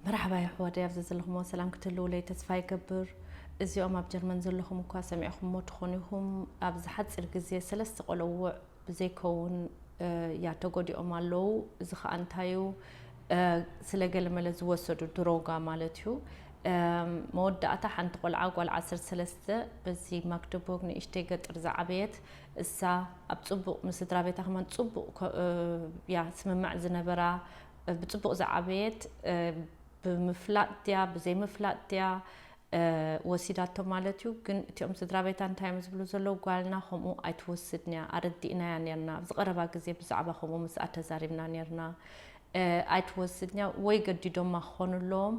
መርሓባ የሕዋተይ፣ ኣብዚ ዘለኹሞ ሰላም ክትህልውለይ ተስፋ ይገብር። እዚኦም ኣብ ጀርመን ዘለኹም እኳ ሰሚዕኹምዎ ትኾኑ ኢኹም። ኣብዚ ሓፂር ግዜ ሰለስተ ቆለውዕ ብዘይከውን እያ ተጎዲኦም ኣለዉ። እዚ ኸኣ እንታዩ? ስለ ገለመለ ዝወሰዱ ድሮጋ ማለት እዩ። መወዳእታ ሓንቲ ቆልዓ ጓል ዓሰርተ ሰለስተ በዚ ማግደቦርግ ንእሽተይ ገጠር ዝዓበየት፣ እሳ ኣብ ጽቡቕ ምስ ስድራ ቤታ ከማን ጽቡቕ እያ ስምምዕ ዝነበራ፣ ብጽቡቕ ዝዓበየት፣ ብምፍላጥ ድያ ብዘይምፍላጥ ድያ ወሲዳቶ ማለት እዩ። ግን እቲኦም ስድራ ቤታ እንታይ እዮም ዝብሉ ዘለዉ? ጓልና ከምኡ ኣይትወስድን እያ፣ ኣረዲእናያ ኔርና፣ ኣብዚ ቀረባ ግዜ ብዛዕባ ከምኡ ምስኣ ተዛሪብና ኔርና። ኣይትወስድን እያ፣ ወይ ገዲዶማ ክኾኑ ኣለዎም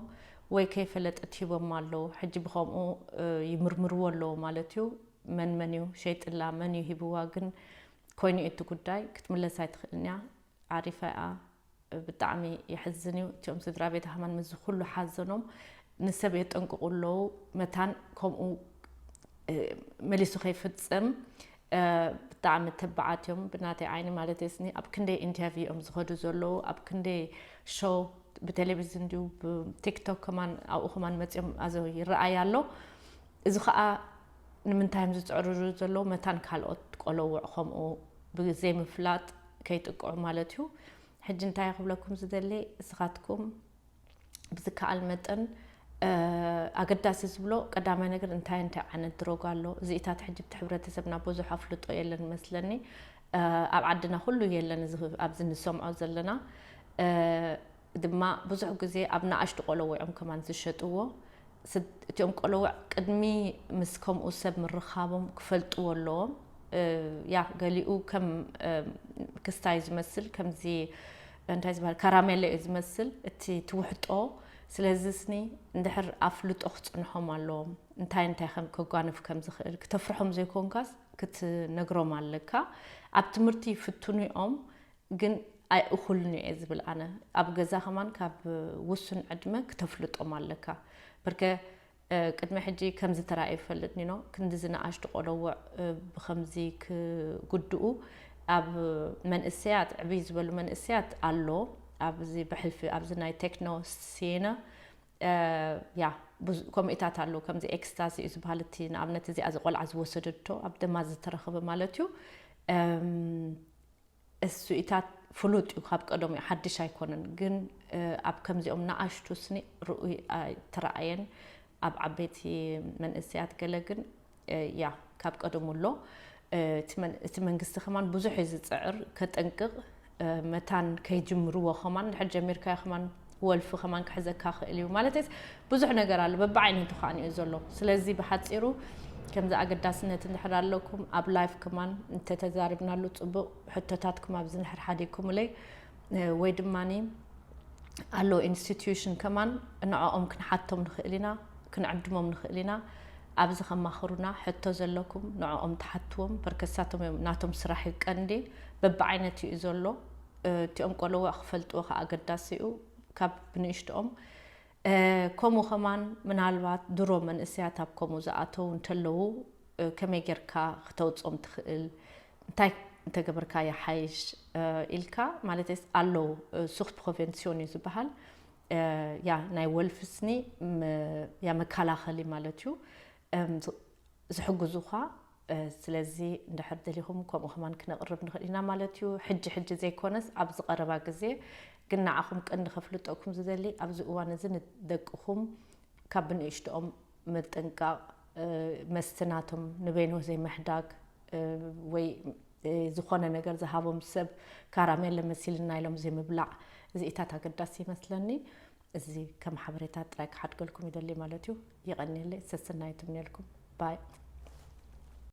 ወይ ከይፈለጠት ሂቦማ ኣለዉ። ሕጂ ብኸምኡ ይምርምርዎ ኣለዉ ማለት እዩ። መን መን እዩ ሸይጥላ፣ መን እዩ ሂብዋ፣ ግን ኮይኑ እዩ እቲ ጉዳይ። ክትምለስ ኣይትኽእልን እያ። ዓሪፋ እያ። ብጣዕሚ የሕዝን እዩ። እቲኦም ስድራ ቤታ ከማን ምስዚ ኩሉ ሓዘኖም ንሰብ የጠንቅቑ ኣለዉ። መታን ከምኡ መሊሱ ከይፍጽም ብጣዕሚ ተባዓት እዮም ብናተይ ዓይኒ ማለት ስኒ። ኣብ ክንደይ ኢንተርቪው እዮም ዝኸዱ ዘለዉ፣ ኣብ ክንደይ ሾው ብቴሌቪዝን ድዩ ብቲክቶክ ከማን ኣብኡ ከማን መጺኦም ኣዘ ይረኣይ ኣሎ። እዚ ኸኣ ንምንታይ እዮም ዝጽዕርሩ ዘለዉ? መታን ካልኦት ቆለውዕ ከምኡ ብዘይምፍላጥ ከይጥቅዑ ማለት እዩ። ሕጂ እንታይ ክብለኩም ዝደሊ፣ እስኻትኩም ብዝከኣል መጠን ኣገዳሲ ዝብሎ ቀዳማይ ነገር እንታይ እንታይ ዓይነት ድሮጋ ኣሎ? እዚኢታት ሕጂ እቲ ሕብረተሰብና ብዙሕ ኣፍልጦ የለን መስለኒ። ኣብ ዓድና ኩሉ የለን ኣብዚ ንሰምዖ ዘለና። ድማ ብዙሕ ግዜ ኣብ ንኣሽቱ ቆለውዕ እዮም ከማን ዝሸጥዎ። እቲኦም ቆለውዕ ቅድሚ ምስ ከምኡ ሰብ ምርኻቦም ክፈልጥዎ ኣለዎም። ያ ገሊኡ ከም ክስታይ ዝመስል ከምዚ እንታይ ዝበሃል ካራሜለ እዩ ዝመስል እቲ ትውሕጦ። ስለዚ ስኒ እንድሕር ኣፍልጦ ክጽንሖም ኣለዎም፣ እንታይ እንታይ ከም ከጓንፍ ከም ዝኽእል ክተፍርሖም ዘይኮንካስ ክትነግሮም ኣለካ። ኣብ ትምህርቲ ይፍትኑ እዮም ግን ኣይእኹልን እየ ዝብል ኣነ። ኣብ ገዛ ከማን ካብ ውሱን ዕድመ ክተፍልጦም ኣለካ። በርከ ቅድሚ ሕጂ ከምዚ ተራእዩ ይፈልጥ ኒኖ፣ ክንዲ ዝነኣሽቱ ቆለውዕ ብከምዚ ክጉድኡ ኣብ መንእሰያት ዕብይ ዝበሉ መንእሰያት ኣሎ። ኣብዚ ብሕልፊ ኣብዚ ናይ ቴክኖ ሴነ ያ ከምኡታት ኣለዉ። ከምዚ ኤክስታሲ እዩ ዝበሃል እቲ ንኣብነት እዚኣ እዚ ቆልዓ ዝወሰደቶ ኣብ ደማ ዝተረኸበ ማለት እዩ። እሱኢታት ፍሉጥ እዩ፣ ካብ ቀደሙ እዩ፣ ሓድሽ ኣይኮነን። ግን ኣብ ከምዚኦም ንኣሽቱ ስኒ ርኡይ ኣይተረኣየን። ኣብ ዓበይቲ መንእሰያት ገለ ግን ያ ካብ ቀደሙ ኣሎ። እቲ መንግስቲ ከማን ብዙሕ እዩ ዝፅዕር ከጠንቅቕ፣ መታን ከይጅምርዎ ከማን ድሕር ጀሚርካዮ ከማን ወልፊ ከማን ክሕዘካ ክእል እዩ ማለት ብዙሕ ነገር ኣሎ። በብዓይነቱ ከዓ እዩ ዘሎ። ስለዚ ብሓፂሩ ከምዚ ኣገዳስነት እንድሕር ኣለኩም ኣብ ላይፍ ከማን እንተተዛሪብናሉ ፅቡቕ። ሕቶታትኩም ኣብዚ ንሕር ሓዲግኩምለይ ወይ ድማ ኣሎ ኢንስቲትዩሽን ከማን ንዕኦም ክንሓቶም ንኽእል ኢና፣ ክንዕድሞም ንኽእል ኢና። ኣብዚ ከማኽሩና ሕቶ ዘለኩም ንዕኦም ትሓትዎም። በርከሳቶም እዮም ናቶም ስራሕ እዩ ቀንዲ። በብዓይነት እዩ ዘሎ። እቲኦም ቆለዋ ክፈልጥዎ ከዓ ኣገዳሲ እዩ ካብ ብንእሽትኦም። ከምኡ ከማን ምናልባት ድሮ መንእሰያት ኣብ ከምኡ ዝኣተው እንተለዉ ከመይ ጌርካ ክተውፅኦም ትኽእል? እንታይ እንተገበርካ ይሓይሽ ኢልካ ማለት ኣለዉ። ሱክት ፕሮቨንሲዮን እዩ ዝበሃል። ያ ናይ ወልፍስኒ ያ መከላኸሊ ማለት እዩ። ዝሕግዙኻ። ስለዚ እንድሕር ደሊኹም ከምኡ ከማን ክነቕርብ ንኽእል ኢና ማለት እዩ። ሕጂ ሕጂ ዘይኮነስ ኣብዚ ቀረባ ግዜ ግን ንዓኹም ቀንዲ ከፍልጠኩም ዝደሊ ኣብዚ እዋን እዚ ንደቅኹም ካብ ብንእሽትኦም ምጥንቃቕ፣ መስቲ ናቶም ንበይኖ ዘይምሕዳግ ወይ ዝኾነ ነገር ዝሃቦም ሰብ ካራሜለ መሲልና ኢሎም ዘይምብላዕ እዚኢታት ኣገዳሲ ይመስለኒ። እዚ ከም ሓበሬታ ጥራይ ክሓድገልኩም ይደሊ ማለት እዩ። ይቐንየለይ፣ ሰሰናዩ ትምንየልኩም። ባይ።